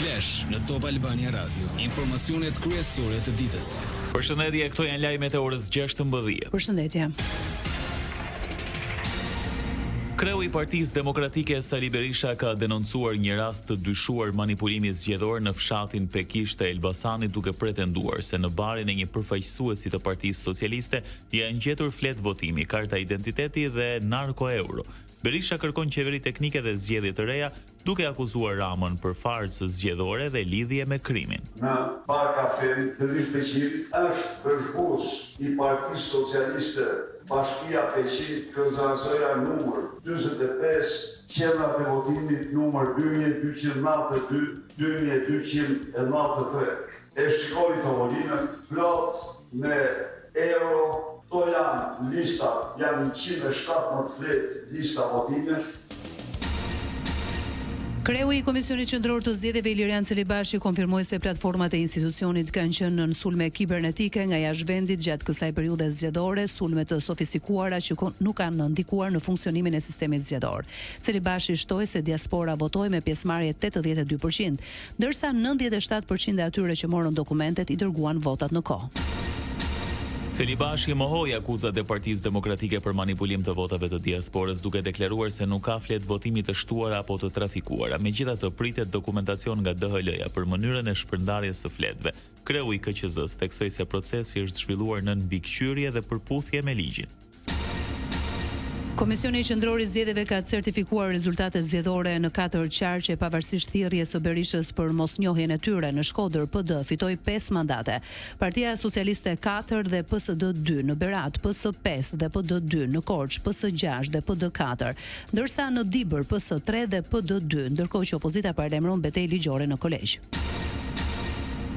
Flash në Top Albania Radio, informacionet kryesore të ditës. Përshëndetje, këto janë lajmet e orës 16. Përshëndetje. Kreu i Partisë Demokratike Sali Berisha ka denoncuar një rast të dyshuar manipulimi zgjedhor në fshatin Pekisht të Elbasanit duke pretenduar se në barin e një përfaqësuesi të Partisë Socialiste janë gjetur fletë votimi, karta identiteti dhe narkoeuro. Berisha kërkon qeveri teknike dhe zgjedhje të reja, duke akuzuar Ramën për farsë zgjedhore dhe lidhje me krimin. Në Bar Kafen Dervish Beqiri është vëzhgues i Partisë Socialiste Bashkia Peqin KZAZ-ja numër 45 Qendrat e votimit numër 2292 2293 E shikoni tavolinën plot me euro këto janë listat janë 117 fletë lista votimesh. Kreu i Komisionit Qendror të Zgjedhjeve Ilirian Celibashi konfirmoi se platformat e institucionit kanë qenë nën sulme kibernetike nga jashtë vendit gjatë kësaj periudhe zgjedhore, sulme të sofistikuara që nuk kanë ndikuar në funksionimin e sistemit zgjedhor. Celibashi shtoi se diaspora votoi me pjesëmarrje 82 për qind, Ndërsa 97 për qind e atyre që morën dokumentet i dërguan votat në kohë. Celibashi mohoi akuzat e Partisë Demokratike për manipulim të votave të diasporës, duke deklaruar se nuk ka fletë votimi të shtuara apo të trafikuara. Megjithatë, pritet dokumentacion nga DHL-ja për mënyrën e shpërndarjes së fletëve. Kreu i KQZ-së theksoi se procesi është zhvilluar nën mbikëqyrje dhe përputhje me ligjin. Komisioni Qendror i Zgjedhjeve ka certifikuar rezultatet zgjedhore në katër qarqe pavarësisht thirrjes së Berishës për mosnjohjen e tyre. Në Shkodër, PD fitoi pesë mandate, Partia Socialiste katër dhe PSD dy, në Berat, PS pesë dhe PD dy, në Korçë, PS gjashtë dhe PD katër, ndërsa në Dibër, PS tre dhe PD dy, ndërkohë që opozita paralajmëron betejë ligjore në kolegj.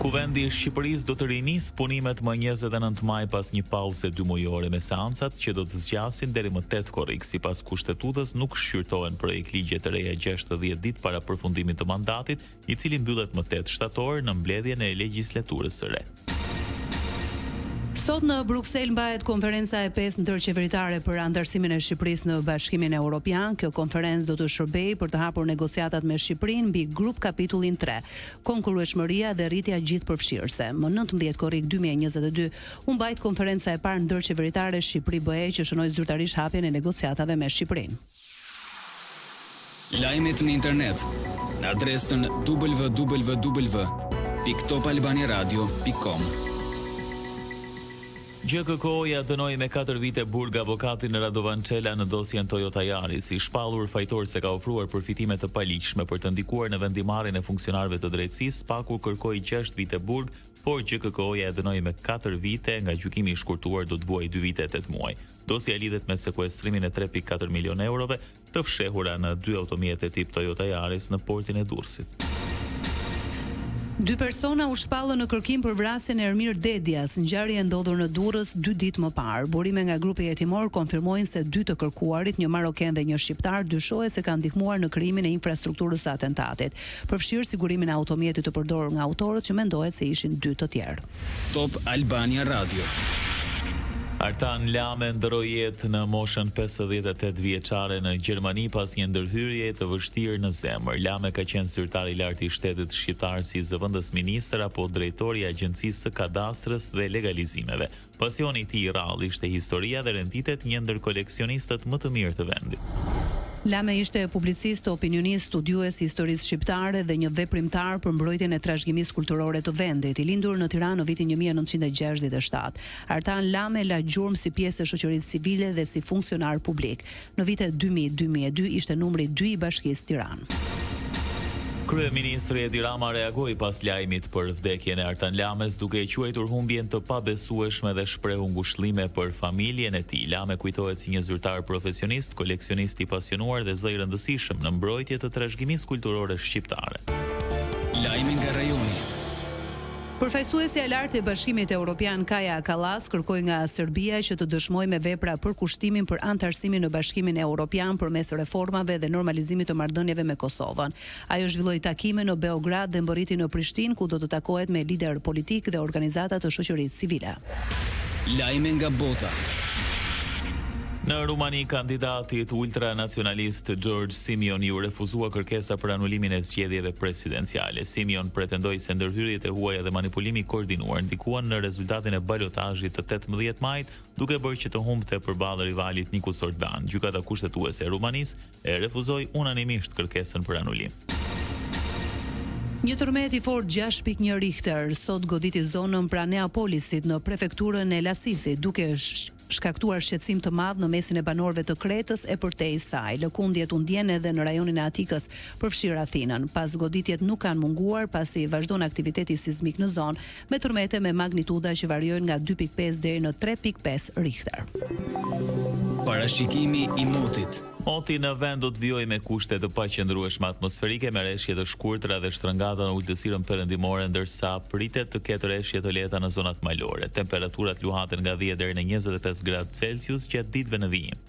Kuvendi i Shqipërisë do të rinisë punimet më 29 maj pas një pauze dymujore me seancat që do të zgjasin deri më 8 korrik. Sipas Kushtetutës nuk shqyrtohen projektligje të reja 60 ditë para përfundimit të mandatit, i cili mbyllet më 8 shtator në mbledhjen e legjislaturës së re. Sot në Bruksel mbahet konferenca e pestë ndërqeveritare për anëtarësimin e Shqipërisë në Bashkimin Europian. Kjo konferencë do të shërbejë për të hapur negociatat me Shqipërinë mbi grup kapitullin 3, konkurrueshmëria dhe rritja gjithëpërfshirëse. Më 19 korrik 2022 u mbajt konferenca e parë ndërqeveritare Shqipëri-BE që shënoi zyrtarisht hapjen e negociatave me Shqipërinë. Lajmet në internet në adresën www.topalbaniaradio.com. GJKKO-ja dënoi me 4 vite burg avokatin Radovan Çela në dosjen Toyota Yaris, i shpallur fajtor se ka ofruar përfitime të paligjshme për të ndikuar në vendimarrjen e funksionarëve të drejtësisë, SPAK-u kërkoi 6 vite burg, por GJKKO-ja e dënoi me 4 vite, nga gjykimi i shkurtuar do të vuajë 2 vite e 8 muaj. Dosja lidhet me sekuestrimin e 3.4 milionë eurove të fshehura në dy automjete tip Toyota Yaris në portin e Durrësit. Dy persona u shpallën në kërkim për vrasjen e Ermir Dedjas, ngjarje e ndodhur në Durrës dy ditë më parë. Burime nga grupi hetimor konfirmojnë se dy të kërkuarit, një maroken dhe një shqiptar, dyshohet se kanë ndihmuar në krijimin e infrastrukturës së atentatit, përfshirë sigurimin e automjetit të përdorur nga autorët që mendohet se ishin dy të tjerë. Top Albania Radio. Artan Lame ndërroi jetë në moshën 58 vjeçare në Gjermani pas një ndërhyrjeje të vështirë në zemër. Lame ka qenë zyrtar i lartë i shtetit shqiptar si zëvendës ministër apo drejtor i Agjencisë së Kadastrës dhe Legalizimeve. Pasioni i tij i rrallë ishte historia dhe renditet një ndër koleksionistët më të mirë të vendit. Lame ishte publicist, opinionist, studiues i historisë shqiptare dhe një veprimtar për mbrojtjen e trashëgimisë kulturore të vendit. I lindur në Tiranë në vitin 1967, Artan Lame la gjurmë si pjesë e shoqërisë civile dhe si funksionar publik. Në vitet 2000-2002 ishte numri 2 i Bashkisë Tiranë. Kryeministri Edi Rama reagoi pas lajmit për vdekjen e Artan Lames, duke e quajtur humbjen të pabesueshme dhe shprehu ngushëllime për familjen e tij. Lame kujtohet si një zyrtar profesionist, koleksionist i pasionuar dhe zë i rëndësishëm në mbrojtje të trashëgimisë kulturore shqiptare. Lajme nga rajoni. Përfaqësuesja e lartë e Bashkimit Europian Kaja Kallas kërkoi nga Serbia që të dëshmojë me vepra përkushtimin për anëtarësimin në Bashkimin Europian përmes reformave dhe normalizimit të marrëdhënieve me Kosovën. Ajo zhvilloi takime në Beograd dhe mbërriti në Prishtinë ku do të takohet me liderë politikë dhe organizata të shoqërisë civile. Lajme nga bota. Në Rumani, kandidatit ultranacionalist George Simion iu refuzua kërkesa për anulimin e zgjedhjeve presidenciale. Simion pretendoi se ndërhyrjet e huaja dhe manipulimi i koordinuar ndikuan në rezultatin e balotazhit të 18 majit, duke bërë që të humbte përballë rivalit Nicusor Dan. Gjykata Kushtetuese e Rumanisë e refuzoi unanimisht kërkesën për anulim. Një tërmet i fortë 6.1 Richter sot goditi zonën pranë Neapolisit në prefekturën e Lasithit, duke shkaktuar shqetësim të madh në mesin e banorëve të Kretës e përtej saj. Lëkundjet u ndjenë edhe në rajonin e Atikës, përfshirë Athinën. Pasgoditjet nuk kanë munguar pasi vazhdon aktiviteti sizmik në zonë, me tërmete me magnituda që variojnë nga 2.5 deri në 3.5 Richter. Parashikimi i motit. Moti në vend do të vijojë me kushte të paqëndrueshme atmosferike me reshje të shkurtra dhe shtrëngata në ultësirën perëndimore ndërsa pritet të ketë reshje të lehta në zonat malore. Temperaturat luhaten nga 10 deri në 25 gradë Celsius gjatë ditëve në vijim.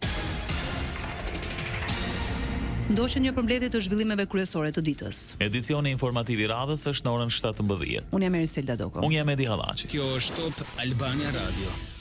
Ndoqëm një përmbledhje të zhvillimeve kryesore të ditës. Edicioni informativ i radhës është në orën 17. Unë jam Eriselda Doko. Unë jam Edi Hallaçi. Kjo është Top Albania Radio.